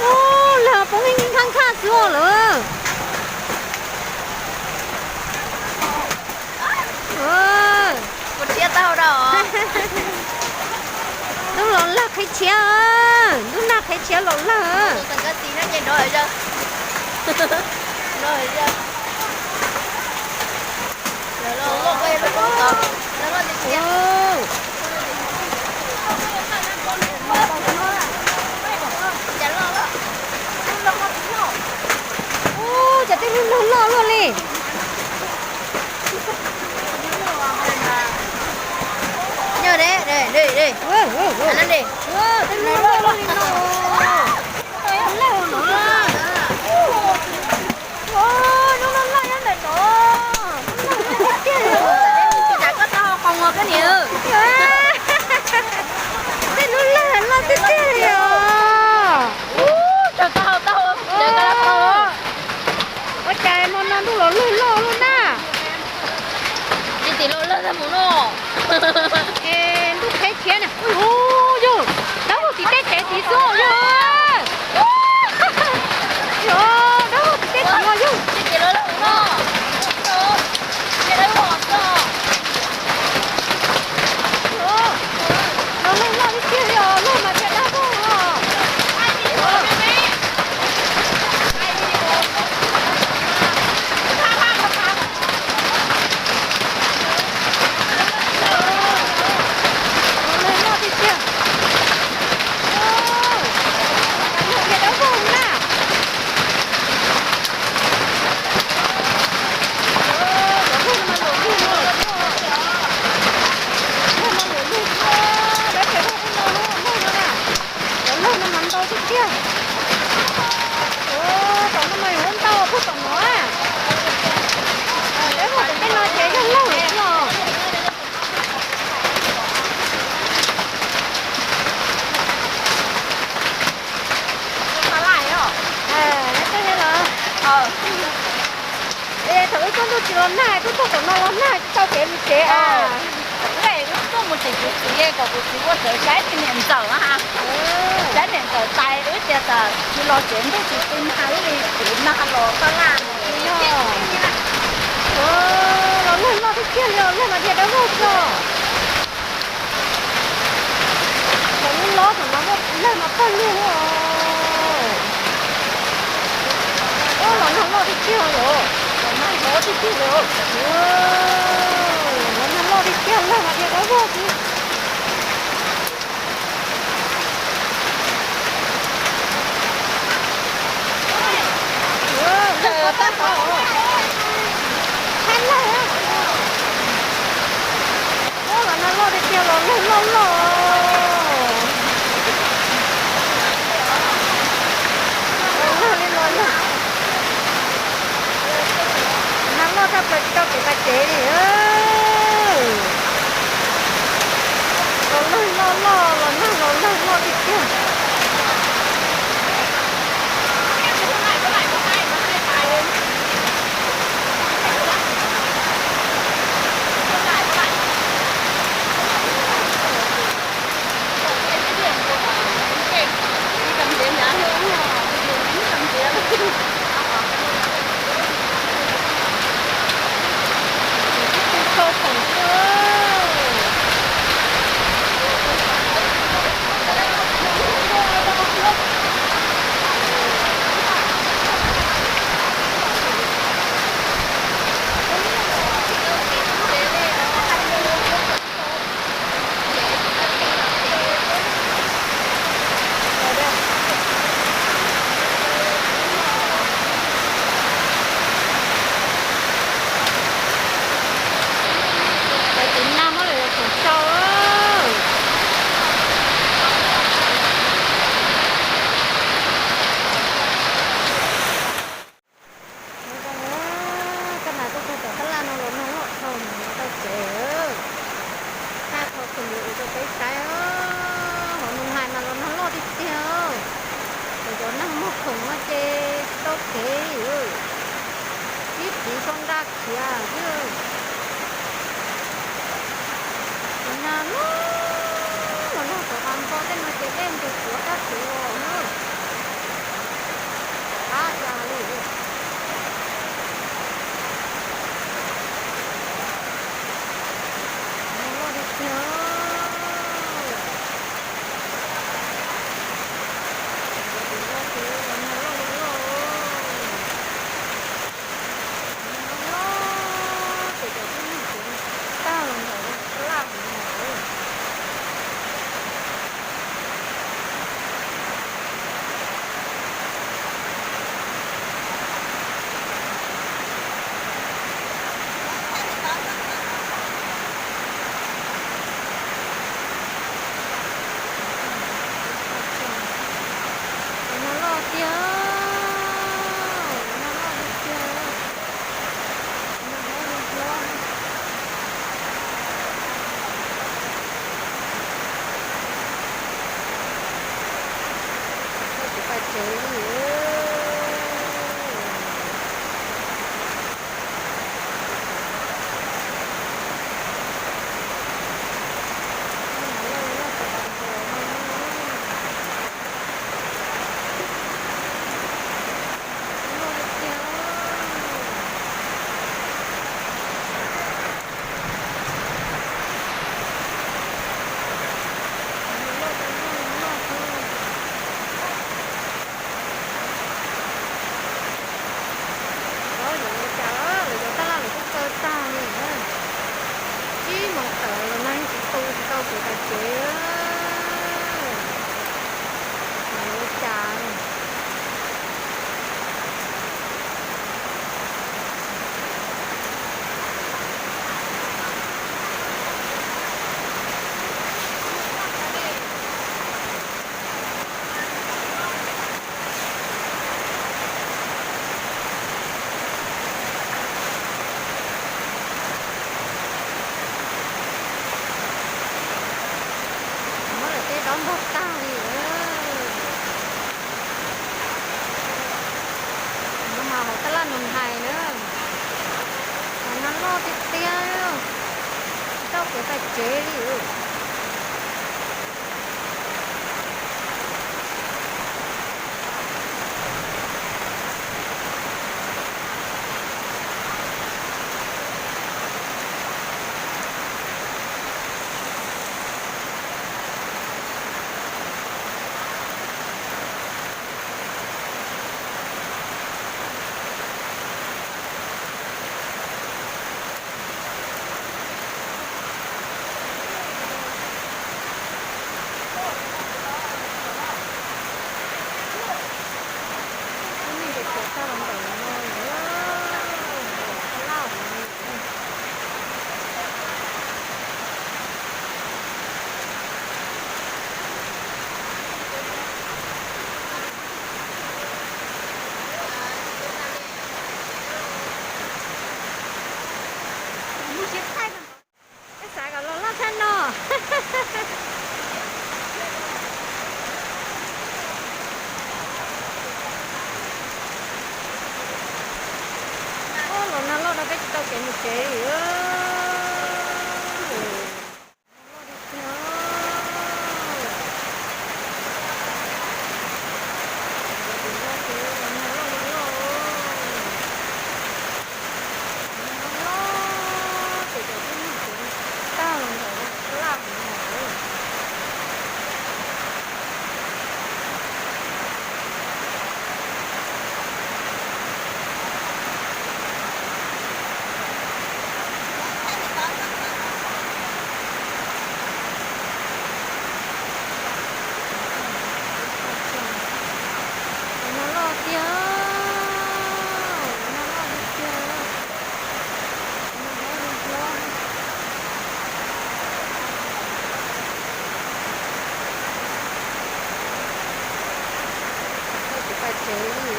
Ub, lawg poob ib nkhab nkhab xwb lawm. Ntub los lawg qhib tshiab, ntub nag qhib tshiab los lawg. Ub, cas tej lub lawg loj luaj li. Nyob de, de, de, de. Tej lub lawg loj luaj li no. Lawg no. Lub lawg loj nyob ntawm no. Lawg tiag tiag li os. Tej lub lawg loj tiag tiag li os. Ua cas hmo no ntuj los lawg loj luaj na. Ces tim los lawg tag mus no. Es ntuj qhib tshiab na. Ub, yog dawb vog tim tej tsev tid xwb yog. Yog dawb vog tim tej tid os yog. Los lawg loj tiag tiag li os, lawg mas tias dawb vog os. Los lawg loj tiag tiag. Los lawg tias dawb vog na. Cov lawg no mas luam lug no, lawg no luam lug, dab tsi lawg no, lawg no na. Cov lawg no mas ntau tiag tiag. Tom no mas yuav ntau puag tom no. Dawb vog tom tej no ces yog lawg lawm os. Thaum wb tuaj ntuj tsis los nag, twb tuaj tom no los nag tsis tau kev mus tsev a. Wb tuaj mus tseem kuv txiv, kom kuv txiv ua txawv saib tsis niam ntxawm ha. Saib niam ntxawm tais wb tias tas tsis los tsev ntuj tsis tu nag li kuv nag los taj laj no. Los lawg loj tiag tiag li os, lawg mas dhia dawb vog txog. Cov lub lob thaum no lawg mas pawg lug os. Ub, los nag loj tiag tiag los, los nag loj tiag tiag li os. Los nag loj tiag tiag, lawg mas dhia dawb vog xwb. Lawg tab tom thab lawg. Ub, los nag loj tiag tiag los lawg loj loj. Los lawg li los lawg. Nag loj tshaj plaws tsis tau kev mus tsev li. Los lawg loj loj, los nag los lawg loj tiag tiag. tiag, tsis tau kev pais tsev li. Lub neej ces tuaj tag los ntawm no lawm, ntawm lub laj no. Peb xav kom los loj tshaj no. Ua los nag loj no peb tsis tau kev mus tsev li. Nag loj tiag, nag loj tiag tiag. Tsis pais tsev li.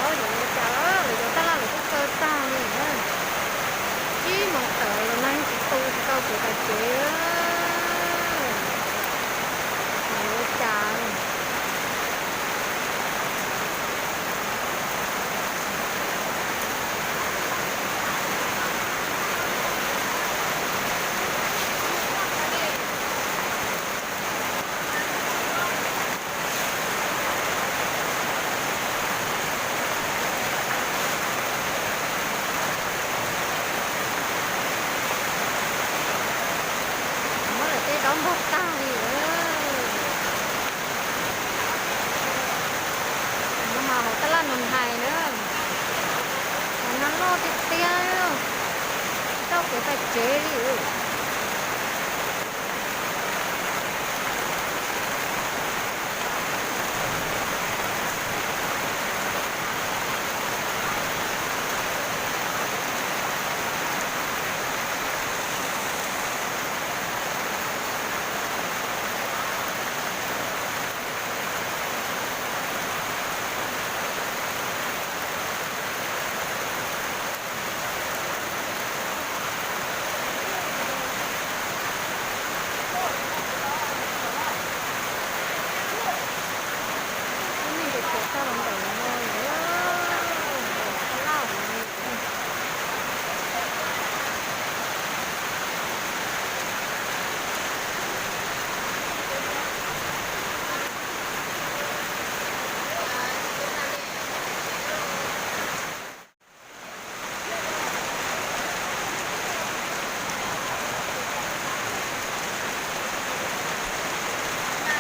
Ov, yuav ua cas lawv cov tab laj lawv twb kaw tag li na. Tsib moos tawm los nag tsis tu tsis tau kev pais tsev. Yuav ua cas. Muab lawv tej zaub npog tag li. No mas hauv tab laj Noo Hais na, mas nag loj tiag tiag, tsis tau kev pais tsev li. Lub neej ces tuaj tag los ntawm no lawm, ntawm tab laj no.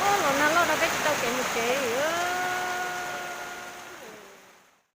Ov, los nag loj no peb tsis tau kev mus tsev li.